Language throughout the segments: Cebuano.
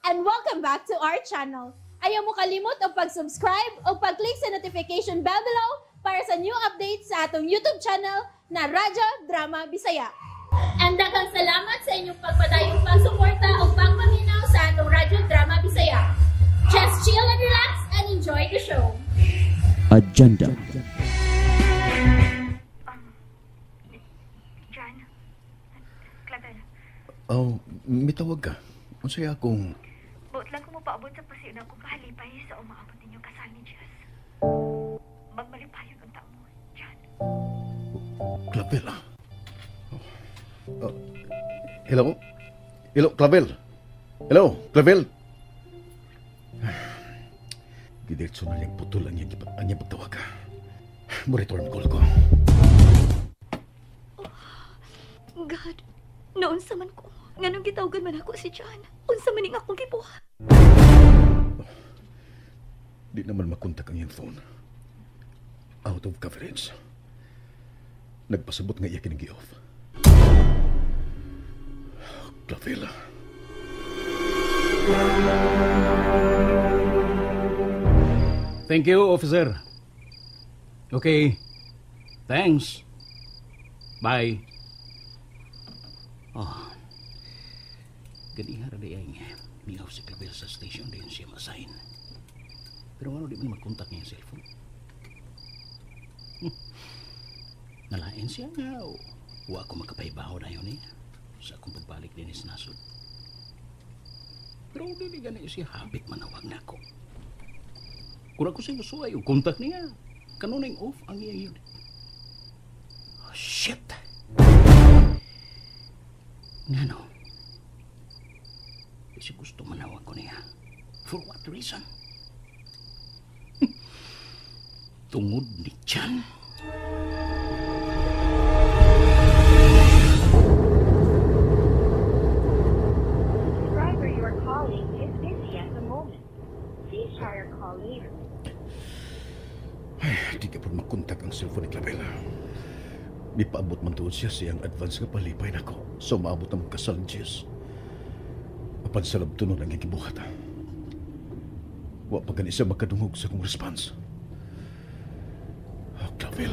And welcome back to our channel. Ayaw mo kalimot og pag-subscribe o pag-click sa notification bell below para sa new updates sa atong YouTube channel na Radyo Drama Bisaya. And daghang salamat sa inyong pagpadayong pagsuporta o pagpaminaw sa atong Radyo Drama Bisaya. Just chill and relax and enjoy the show. Agenda. John? Clavel, Oh, mitawag ka. Unsay akong buot lang ko mopaabot sa pasiyon akong kahalipay sa umaabot ninyo kasal ni Jess. Magmalipayon unta mo, John. Clavel, ah. Oh. Hello? Hello, Clavel. Hello, Clavel. Gidiretso na niyang putol ang iyang pagtawag. Mo-return call ko. God, noon sa man ko. Nganong gitawagan man ako si John? Unsa man ning akong gibuhat? Di naman makontak ang iyang phone. Out of coverage. Nagpasabot nga iya kining gi-off. Clavel. Thank you, officer. Okay. Thanks. Bye. Oh. Ganiha ra di ay miaw si Clavel sa station din siya ma-assign. Pero ano di man magkontak niya cellphone? Nalain siya nga. Wa ako makapahibaw na yun niya sa akong pagbalik din sa nasod. Pero dili gani siya hapit manawag na ako. Kung ako siya musuway, o kontak niya, kanunay off ang iyang unit. Oh, shit! Ngano? Di siya gusto manawag ko niya. For what reason? Tungod ni Chan. The subscriber you are calling is busy at the moment. Please try your call later. Ay, di ka po makontak ang cellphone ni Clavel. Mipaabot man tuod siya siyang advance nga palipay nako. So maabot ang kasal ni Jess. Apan sa labtunon ang gigibuhat. Wa pa gani siya makadungog sa akong response. Oh, Clavel.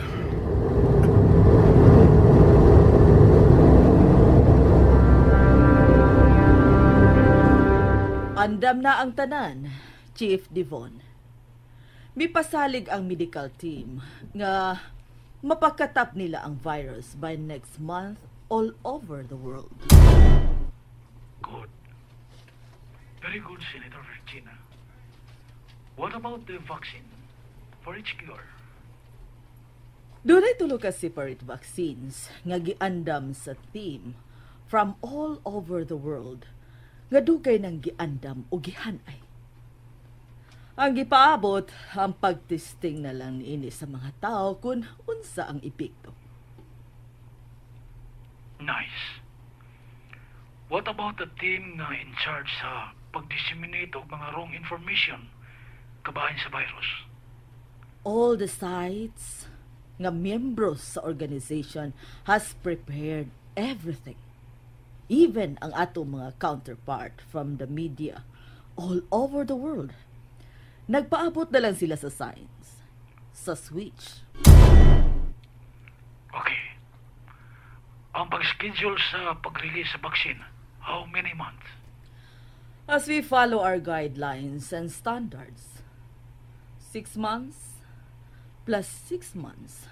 Andam na ang tanan, Chief Devon. Mipasalig ang medical team nga mapakatap nila ang virus by next month all over the world. Good. Very good, Senator Regina. What about the vaccine for each cure? Dunay tulo ka separate vaccines nga giandam sa team from all over the world nga dugay nang giandam o gihanay. Ang gipaabot ang pagtesting na lang niini sa mga tao kung unsa ang epekto. Nice. What about the team nga in charge sa pag-disseminate og mga wrong information kabahin sa virus? All the sites nga miyembro sa organization has prepared everything. Even ang atong mga counterpart from the media all over the world. Nagpaabot na lang sila sa signs, sa switch. Okay. Ang pag-schedule sa pag-release sa vaccine, how many months? As we follow our guidelines and standards, 6 months plus 6 months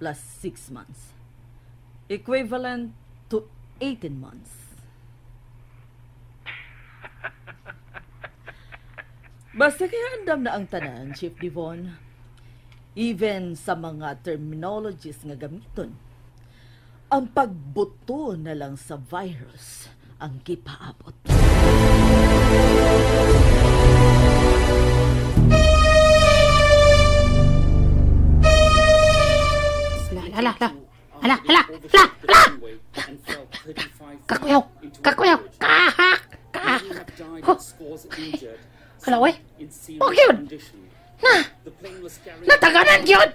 plus 6 months, equivalent to 18 months. Basta kaya andam na ang tanan, Chief Devon. Even sa mga terminologies nga gamiton, ang pagbuto na lang sa virus ang gipaabot. Hala, hala, hala, hala, hala, hala! Kakuyaw, kakuyaw, kahak, kahak. Oh. Hala, we. Oh, yun. Na, nataganan yun.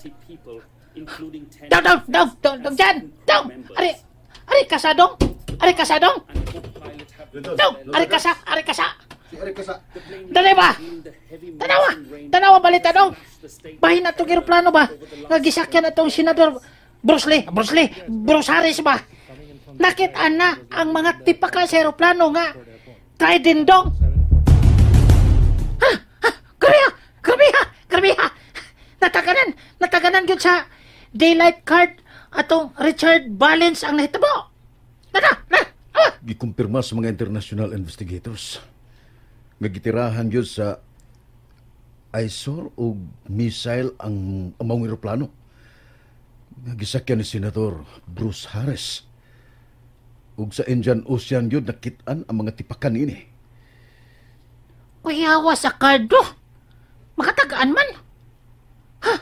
Daw, daw, daw, daw, daw, dyan, daw. Ari, ari kasadong, ari kasadong. Daw, ari kasa, ari kasa. Si Eric Kasa. Dali ba? Tanawa! Tanawa balita dong! Bahin na itong eroplano ba? Nga gisakyan atong Senador Bruce Lee, Bruce Lee, Bruce Harris ba? Nakita na ang mga tipaka sa eroplano nga Trident dong. Ha? Ha? Grabe ha! Grabe ha! Grabe ha! Nataganan! Nataganan yun sa daylight card atong Richard Valens ang nahitabo. Nana! Na! Ah! Gikumpirma sa mga international investigators nga gitirahan yun sa ISOR o missile ang maong eroplano nga gisakyan ni Senador Bruce Harris. Ug sa Indian Ocean yun nakit-an ang mga tipakan ini. Kuyawa sa kardo. Makatagaan man. Ha?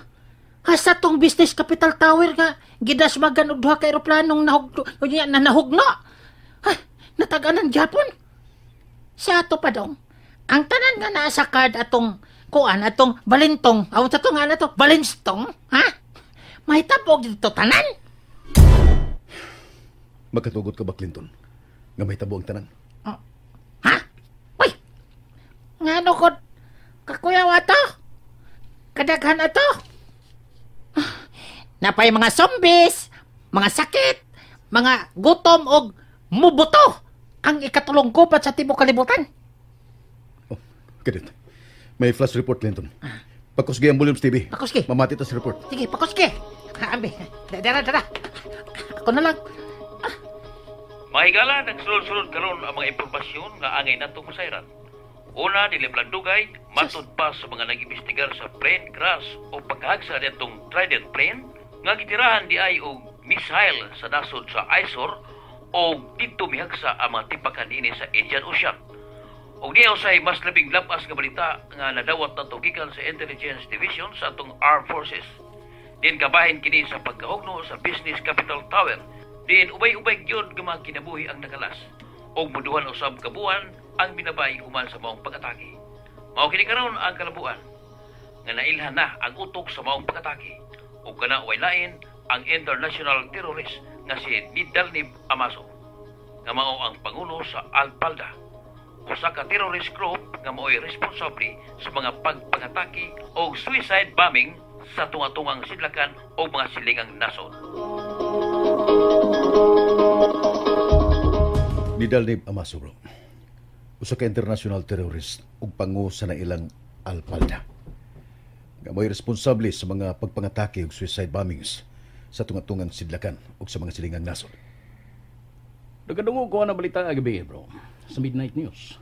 Hasta tong Business Capital Tower nga gidasmagan og duha ka eroplanong nahugno, na nahugno. Ha? Nataganan gyapon. Sa ato pa dong. Ang tanan nga naa sa card atong kuan atong balintong, aw sa to nga na to balinstong, ha? Mahitabo dito tanan. Magkatugot ka ba, Clinton? Nga mahitabo ang tanan? Oh. Ha? Uy! Nga no ko, kakuyaw ato? Kadaghan ato? Napay mga zombies, mga sakit, mga gutom og mubuto ang ikatulong gubat sa tibok kalibutan. Oh, kadit. May flash report, Clinton. Pakusgi ang volume TV. Pakusgi. Mamati ta sa report. Sige, pakusgi. Ambi. Dara, dara. Ako na lang. Mahigala, nagsulod-sulod karon ang mga impormasyon nga angay natong masayran. Una, dili man dugay, matud pa sa mga nag-imbestigar sa plane crash o pagkahagsa nitong Trident plane nga gitirahan di ay og missile sa nasod sa ISOR o didto mihagsa ang mga tipakan niini sa Indian Ocean. Og niya usay mas labing lapas nga balita nga nadawat nato gikan sa Intelligence Division sa atong Armed Forces. Din kabahin kini sa pagkahugno sa Business Capital Tower. Din ubay-ubay gyud nga mga kinabuhi ang nakalas og muduhan usab ka buwan ang binabay human sa maong pag-atake. Mao kini karon ang kalabuan nga nailhan na ang utok sa maong pag-atake ug kana way lain ang international terrorist nga si Nidalnib Amaso nga mao ang pangulo sa Alpalda, usa ka terrorist group nga mao'y responsable sa mga pagpangatake og suicide bombing sa tunga-tungang sidlakan o mga silingang nasod. Nidalnib Amaso, bro. Usa ka international terrorist ug pangu sa nailang Alpalda nga mo'y responsable sa mga pagpangatake ug suicide bombings sa tunga-tungang sidlakan ug sa mga silingang nasod. Nagkadungog ko na balita agabi, bro, sa Midnight News.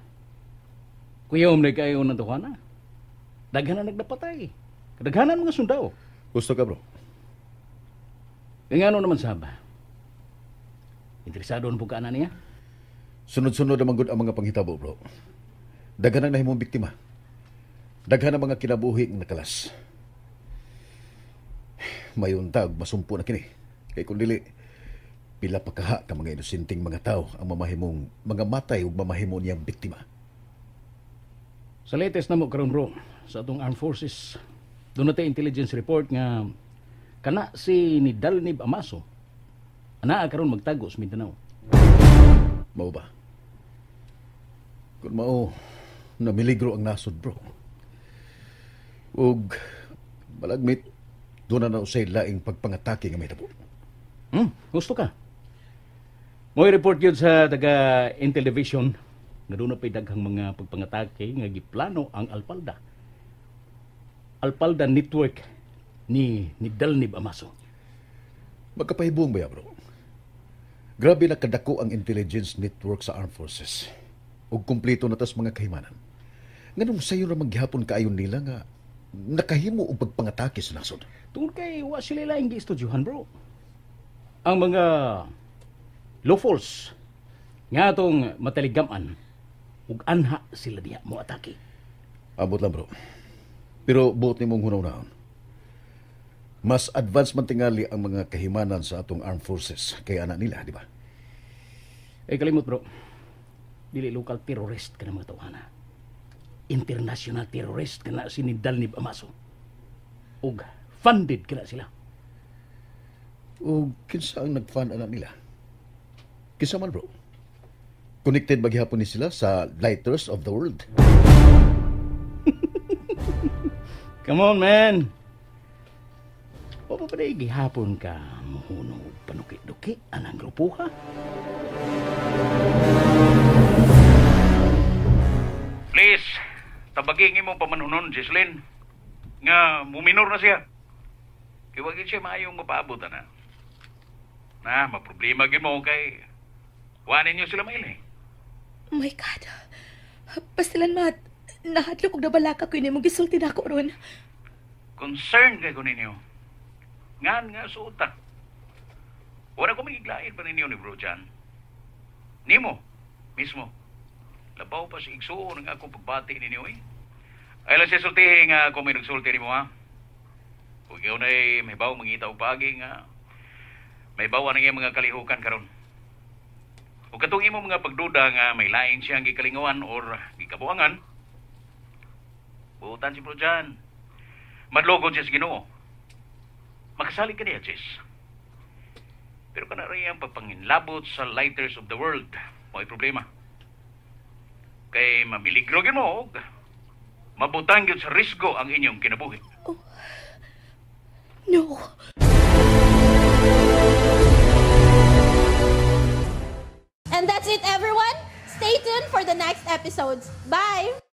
Kuyom na kayo ng tuwana. Daghanan nagdapatay. Kadaghanan mga sundao. Gusto ka, bro? Kaya nga naman saba. Interesado na po ka na niya? Sunod-sunod ang manggod ang mga panghitabo, bro. Daghan ang nahimong biktima. Daghan ang mga kinabuhi ng nakalas. Mayuntag, masumpo na kini. Kay kung dili, pila pa kaha ka mga inosenteng mga tao ang mamahimong mga matay ug mamahimo niyang biktima. Sa latest na mo karon, bro, sa atong Armed Forces, doon natin intelligence report nga kana si Nidalnib Amaso anaa karon magtago sa Mindanao. Mao ba? Kung mao, namiligro ang nasod, bro. Ug malagmit, doon na usay laing pagpangatake nga may tabo. Gusto ka. Mo'y report yun sa taga Intel Division nga doon na pa'y daghang mga pagpangatake nga giplano ang Alpalda. Alpalda Network ni Nidalnib Amaso. Magkapahibuong ba ya, bro? Grabe na kadako ang intelligence network sa Armed Forces. Ug kumpleto na tas mga kahimanan. Nganong sayo ra maghapon kaayon nila nga nakahimo og pagpangatake sa nasod? Tungod kay wa sila laing giestudyohan, bro. Ang mga lawfuls nga atong mataligaman ug anha sila diha mo atake. Abot lang, bro. Pero buot nimong hunaw-nahon. Mas advanced man tingali ang mga kahimanan sa atong Armed Forces kay ana nila, di ba? Eh kalimot, bro. Dili local terrorist ka na mga tawhana. International terrorist ka na si Nidalnib Amaso. Ug funded ka na sila. Ug kinsa ang nag-fund ana nila? Kinsa man, bro? Connected ba gihapon ni sila sa Lighters of the World? Come on, man. Wa pa pa gihapon ka muhunog panuki-duki anang grupo ha? Please, tabaging imong pamanunon, Jesslyn, nga muminor na siya. Kay wag siya maayong mapaabot ana. Na, maproblema gyud mo kay wa ninyo sila maili. Oh my God. Pastilan, Matt. Nahadlok og nabalaka ko ini mong gisulti nako ron. Concerned kay ko ninyo. Ngan nga suota. Wala ko magiglain pa ninyo ni Bro John. Nimo, mismo. Labaw pa si igsuon ang akong pagbati ninyo eh. Ay lang siya sultihi nga ako may nagsulti nimo ha. Kung ikaw na may baw mangita og paagi nga may bawa na iyang mga kalihukan karon. O katong imo mga pagduda nga may lain siyang gikalingawan or gikabuangan, buutan si Bro John. Madlogod siya sa Ginoo. Makasalig ka niya, Jess. Pero kana rin ang pagpanginlabot sa Lighters of the World, may problema. Kay mamiligro gyud mo, og mabutang gyud sa risgo ang inyong kinabuhi. Oh. No. And that's it, everyone. Stay tuned for the next episodes. Bye!